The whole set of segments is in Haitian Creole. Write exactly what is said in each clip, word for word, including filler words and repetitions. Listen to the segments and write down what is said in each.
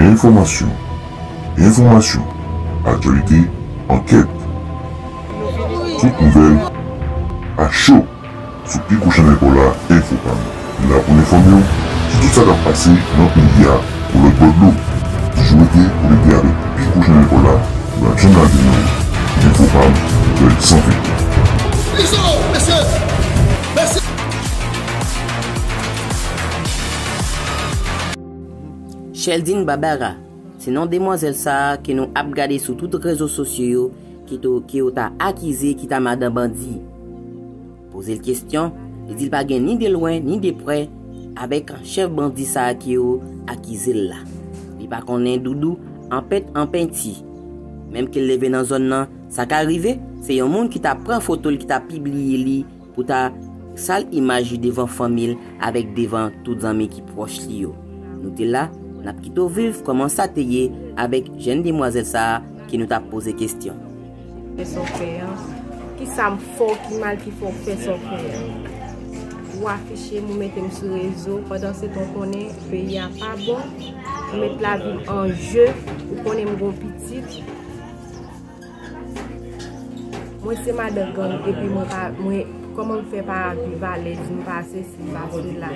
Enfòmasyon, enfòmasyon, aktyalite, ankèt. Tout nouvèl a cho sou Pi Gwo Chanèl pa w la, Enfopam. Li la pou l enfòme w sou tout sa k ap pase nan peyi a, ou lòt bò dlo. Toujou rete konekte avèk Pi Gwo Chanèl pa w la, Gwo Chanèl Ladinò, Enfopam, nouvèl san fèk. Izo, mesye, mesye. Sheldine Barbara, se non demwazèl sa a ke nou ap gade sou tout rezo sosyo yo, ki to-, ke yo ta akize ki ta madan bandi. Poze l kesyon, li di l pa gen ni de lwen ni de prè avèk chèf bandi sa a ke yo akize l la. Li pa konnen Doudou an pèt an penti. Menm ke l leve nan zòn nan, sa ka rive, se yon moun ki ta pran foto l, ki ta pibliye li pou ta sal imaj li devan fanmi l avèk devan tout zanmi ki pwòch li yo. Nou te la, n ap kite w viv kòman sa te ye avèk jèn demwazèl sa a ke nou t ap poze kesyon. Fè sa w fè a. Kisa m fè w ki mal ki fè w fè sa w fè a? Ou afiche m, ou mete m sou rezo, pandan se tan w konnen peyi a pa bon, ou met lavi m an je, ou konnen m gon pitit. Mwen se madan gang epi mwen pa, mwen, kòman m fè pa viv alèz, m pa sesi, m pa sela.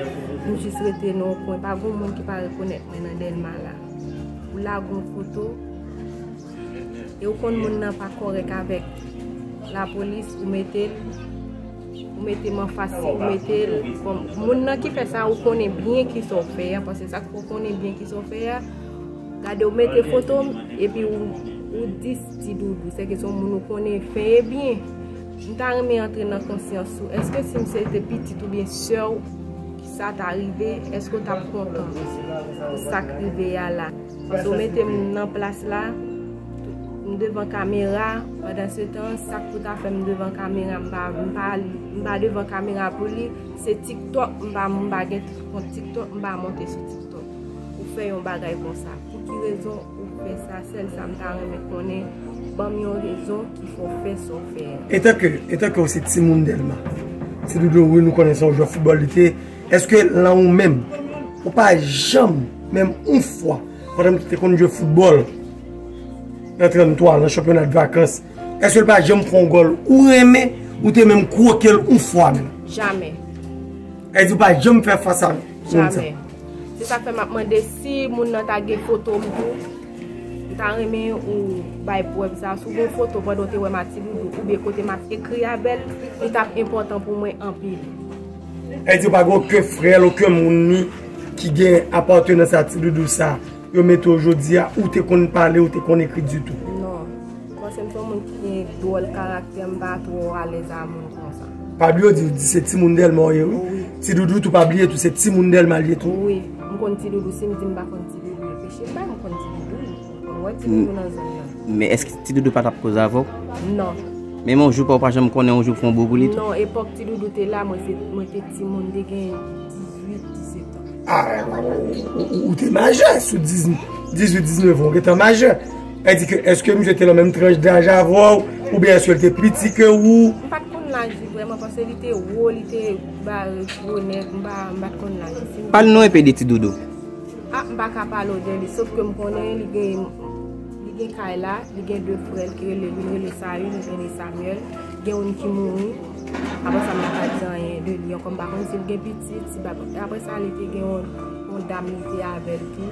M jis rete nan yon kwen, pa gon moun ki pa rekonèt mwen nan Dèlma la. Ou lage yon foto, e ou konn moun nan pa kòrèk avèk lapolis, ou mete l, ou mete m anfas li, ou mete l kòm moun nan ki fè sa, ou konnen byen kisa w fè a, paske sa k fè w konnen byen kisa w fè a, gade, ou mete foto m, epi ou, ou di Ti Doudou, sèke se yon moun ou konnen fen e byen. M ta renmen antre nan konsyans ou. Èske si misye te pitit oubyen sè w, sa ta rive, èske w t ap kontan pou sa k rive a la? Paske w mete m nan plas la, m devan kamera, pandan se tan, sa k pou ta fè m devan kamera, m pa, m pa, m pa devan kamera pou li, se TikTok, m pa, m pa gen kont TikTok, m pa monte sou TikTok. Ou fè yon bagay konsa. Pou ki rezon ou fè sa? Sèl sa m ta renmen konnen. Ban m yon rezon ki fè w fè sa w fè a. Etanke, etanke w se timoun Dèlma, Ti Doudou, wi, nou konnen se yon jwè foutbòl li te ye. Èske lan ou menm, ou pa janm, menm yon fwa, pandan m te konn jwe foutbòl nan tranntwa, nan chanpyona de vakans, èske l pa janm fè yon gòl ou renmen, ou te menm kwoke l yon fwa menm? Jamè. Sa vle di ou pa janm fè fas a moun sa? Jamè. Se sa k fè m ap mande si moun nan ta gen foto m tou. M ta renmen ou bay prèv sa. Si w gen foto pandan w te wè m ak Ti Doudou, oubyen kote m ap ekri avè l, li t ap enpòtan pou mwen anpil. Sa vle di ou pa gen okenn frè l, okenn moun ni ki gen apatènans a Ti Doudou sa, yo mete w jodi a, ou te konn pale, ou te konn ekri ditou? Non. Paske m se yon moun ki gen dwòl karaktè, m pa twò alèz a moun konsa. Pa bliye w di, w di se timoun Dèlma w ye, wi. Wi. Ti Doudou tou, pa bliye tou, se timoun Dèlma l ye tou. Wi, m konn Ti Doudou, si m di m pa konn Ti Doudou, e peche m bay, m konn Ti Doudou, m konn wè Ti Doudou nan zòn nan. Men èske Ti Doudou pa t ap koze avè w? Non. Menm yon jou pa, ou pa janm konnen yon jou fè yon bo pou li tou? Non, epòk Ti Doudou te la, mwen se, mwen te timoun, te gen dizuit, disèt an. Ah, ou, ou, ou, ou te majè sou diz, dizuit, diznèf an, ou gentan majè. Sa vle di ke, èske misye te nan menm tranch daj avè w, oubyen èske l te pi ti ke ou? M pa t konn laj li vrèman, paske li te wo, li te bare gwo nèg, m pa, m pa t konn laj li. Si m... Pale nou enpe de Ti Doudou. Ah, m pa ka pale w de li, sof ke m konnen li gen, li gen kay la, li gen de frè l ki rele, youn rele Sayou, youn rele Samuel, gen youn ki mouri. Apre sa, m pa ka di anyen de li ankò, m pa konn si l gen pitit, si pa, apre sa, li te gen yon, yon dam li te avè l tou.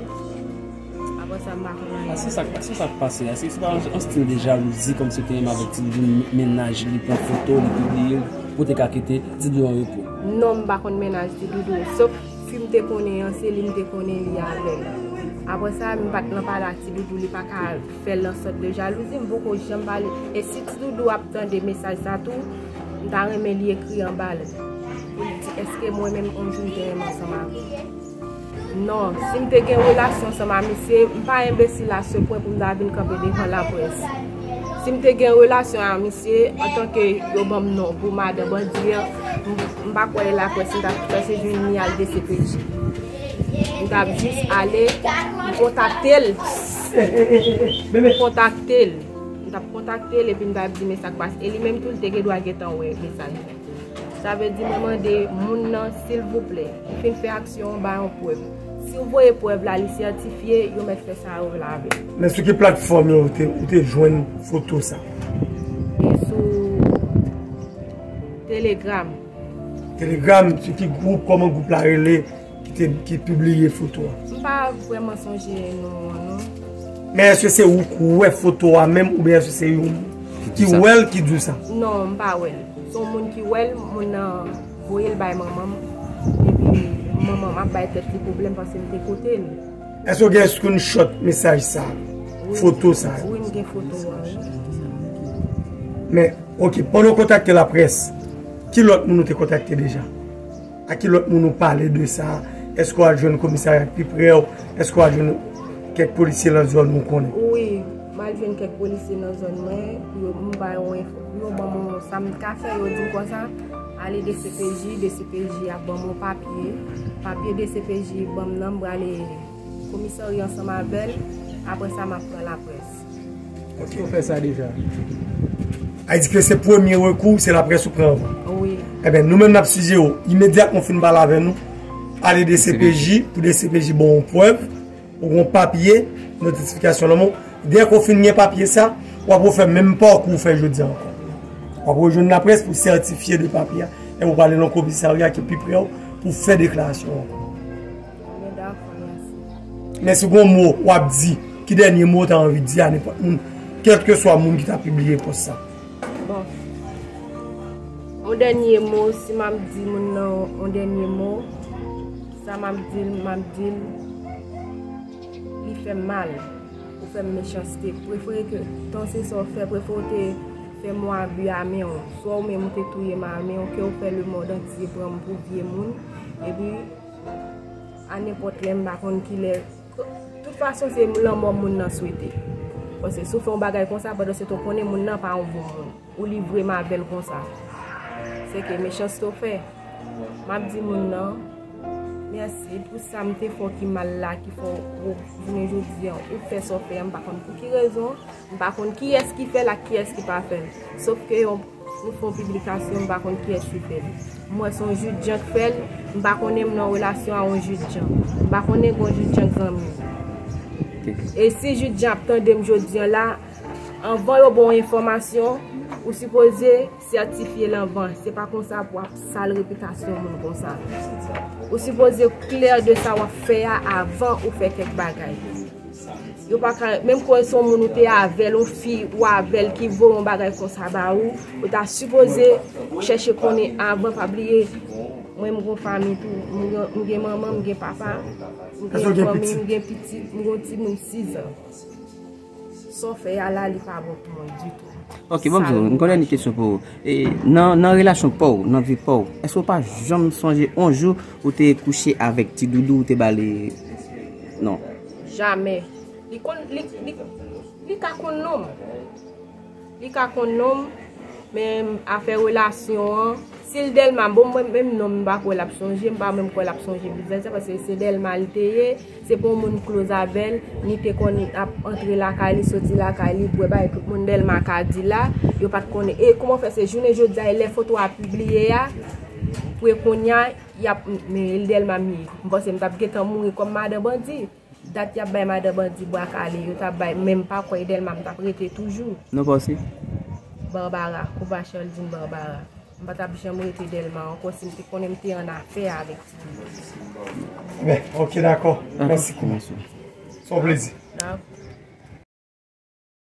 Apre sa, m pa konn anyen. Èske sa, èske sa k pase a, èske se pa yon, yon stil de jalouzi, kòmsi w te renmen avèk Ti Doudou, mennaj li, pran foto, li pibliye l, pou w te ka kite Ti Doudou an repo? Non, m pa konn mennaj Ti Doudou. Sof fi m te konnen an, se li m te konnen li avè l. Apre sa, m pa t nan pale ak Ti Doudou, li pa ka fè l nan sòt de jalouzi, m poko janm pale. E si Ti Doudou ap tande mesaj sa tou, m ta renmen li ekri anba l pou l di, èske mwen menm yon jou m te renmen ansanm avè w? Non, si m te gen relasyon ansanm a misye, m pa enbesil a se pwen pou m ta vin kanpe devan laprès. Si m te gen relasyon a misye, antanke yo ban m non pou madan bandi an, m, m pa kwè laprès, m t ap chèche jwenn li al D C P J. M t ap jis ale, m kontakte l. M kontakte l. M t ap kontakte l epi m t ap di men sa k pase. E li menm tou, li te gen dwa gentan wè mesaj mwen. Sa vle di mwen mande moun nan, silvouplè, ou fin fè aksyon an, bay yon prèv. Si w voye prèv la, li sètifye, yo mèt fè sa yo vle avè l. Men sou ki platfòm yo ou te, ou te jwenn foto sa? E sou Telegram. Telegram, sou ki gwoup, kòman gwoup la rele ki te, ki pibliye foto a? M pa vrèman sonje non an non. Men èske se ou k wè foto a menm oubyen èske se yon ki wè l ki di w sa? Non, m pa wè l. Se yon moun ki wè l, moun nan voye l bay manman m. Epi manman m ap bay tèt li pwoblèm paske m te kote l. Èske w gen screenshot mesaj sa? Foto sa? Wi, m gen foto a, wi. Men, ok, pandan w kontakte laprès, ki lòt moun ou te kontakte deja? A ki lòt moun ou pale de sa? Èske w al jwenn komisarya ki pi pre w? Èske w al jwenn kèk polisye nan zòn ou konnen? Wi, m al jwenn kèk polisye nan zòn mwen, pou yo m ba yo enfo, pou yo ban m sa m ka fè, yo di m konsa, ale D C P J, D C P J ap ban m yon papye. Papye D C P J ban m nan, m prale komisarya ansanm avè l, apre sa m ap pran laprès. Èske w fè sa deja? A di ke se premye rekou, se laprès ou pran anvan. Wi. Ebyen, nou menm n ap sijere w, imedyatman w fin pale avè nou, ale D C P J, pou D C P J ba w yon prèv, ou yon papye, notifikasyon nan men w. Dèyè ke w fin gen papye sa, w ap refè menm pakou w fè jodi a ankò. W ap rejwenn laprès pou sètifye de papye a, epi w prale nan komisarya ki pi pre w pou fè deklarasyon ankò. Men dakò, mèsi. Men si gon mo w ap di, ki dènye mo w ta anvi di a nenpòt moun, kèlkeswa moun ki ta pibliye pòs sa? Bon. Yon dènye mo, si m ap di moun nan yon dènye mo, sa m ap di l, m ap di l, li fè m mal. Ou fè m mechanste. Prefere ke, tan se sa w fè, prefere w te fè m yon abi a men w. Swa ou menm ou te touye m a men w, ke w fè lemond antye pran m pou vye moun. Epi, a nenpòt lè, m pa konn kilè. Tout fason, se lanmò moun nan swete. Paske si w fè yon bagay konsa, pandan se tan w konnen moun nan pa yon bon moun. Ou livre m avè l konsa. Se ke mechanste w fè. M ap di moun nan, mèsi pou sa m te fè w ki mal la, ki fè w jounen jodi a, ou fè sa w fè a, m pa konn pou ki rezon, m pa konn kiyès ki fè l ak kiyès ki pa fè l. Sof ke yon, nou fè yon piblikasyon, m pa konn kiyès ki fè l. M wè se yon jidjan k fè l, m pa konnen m nan relasyon a yon jidjan. M pa konnen gon jidjan k zanmi m. E si jidjan ap tande m jodi a la, anvan yo ba w enfòmasyon, ou sipoze sètifye l anvan. Se pa konsa pou w ap sal repitasyon moun konsa. Ou sipoze klè de sa w ap fè a avan ou fè kèk bagay. Yo pa ka, menm ke se yon moun ou te avè l, yon fi ou avè l ki voye yon bagay konsa ba ou, ou ta sipoze chèche konnen avan, pa bliye, mwen m gon fanmi tou, m gen, m gen manman, m gen papa, m gen fanmi, m gen pitit, m gon timoun sis an. Sa w fè a la, li pa bon pou mwen ditou. Ok, bon, m di w, m gen yon dènye kesyon pou ou. E, nan, nan relasyon pa w, nan vi pa w, èske w pa janm sonje yon jou ou te kouche avèk ti doudou, ou te ba li? Non. Jamè. Li konn, li, li, li ka konn non m. Li ka konn non m, men afè relasyon an, si l Dèlma, bon, mwen menm non m, m pa kwè l ap sonje, m pa menm kwè l ap sonje vizaj sa, paske se Dèlma l te ye, se pa yon moun close avè l, li te konn ap antre lakay li, soti lakay li, bwè bagay tout moun Dèlma ka di la, yo pa t konnen. E kòman fè se jounen jodi a, e lè foto a pibliye a, pou e kounye a, y ap, men e Dèlma m ye. M panse m t ap gentan mouri kòm madan bandi. Dat y ap bay madan bandi bwa kale, yo t ap bay, men m pa kwè e Dèlma m t ap rete toujou. Non pa w si? Barbara, Kouba Charldine Barbara. M pa t ap janm rete Dèlma ankò si m te konnen m te an afè avèk ti moun. Ben, ok, dakò. Mèsi, Kouba. Se yon plezi. Dakò.